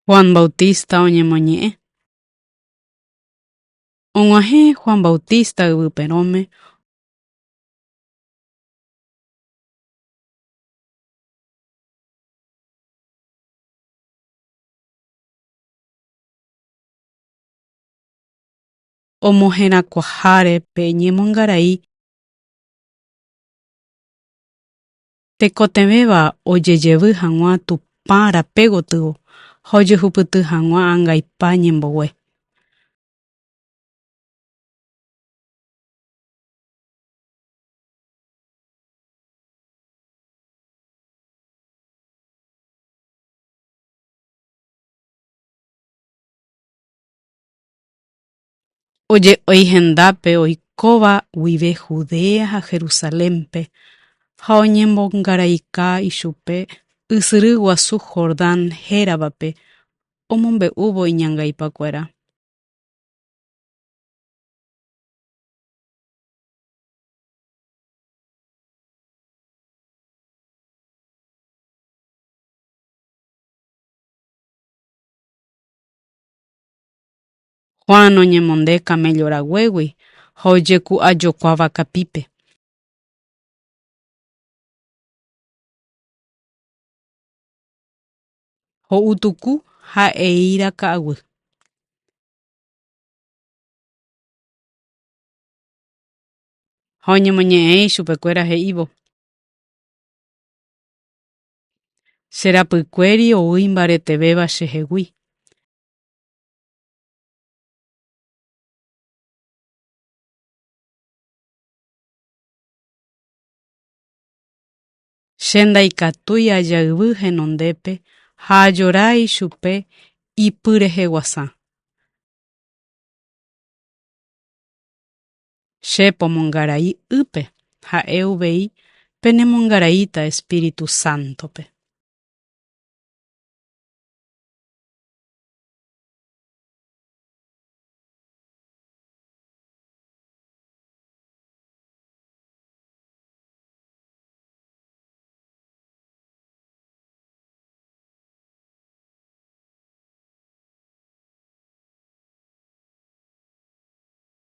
Juan Bautista oñemoñe'ẽ. Og̃uahẽ Juan Bautista yvy perõme omoherakuãháre pe ñemongarai Tekotevẽva ojejevy hag̃ua Tupã rape gotyo ha ojehupyty hag̃ua angaipa ñembogue. Oje'ói hendápe oikóva guive Judea ha Jerusalénpe ha oñemongaraika ichupe ysyry guasu Jordán héravape omombe'úvo iñangaipakuéra. Juan oñemonde kaméllo raguégui ha ojeku'ajokua vakapípe. Ho'u tuku ha eíra ka'aguy. Ha oñemoñe'ẽ ichupekuéra he'ívo. Che rapykuéri ou imbaretevéva chehegui. Che ndaikatúi ajayvy henondépe ha ajora ichupe ipy reheguasã. Che pomongarai ýpe, ha'e uvei penemongaraíta Espíritu Sántope.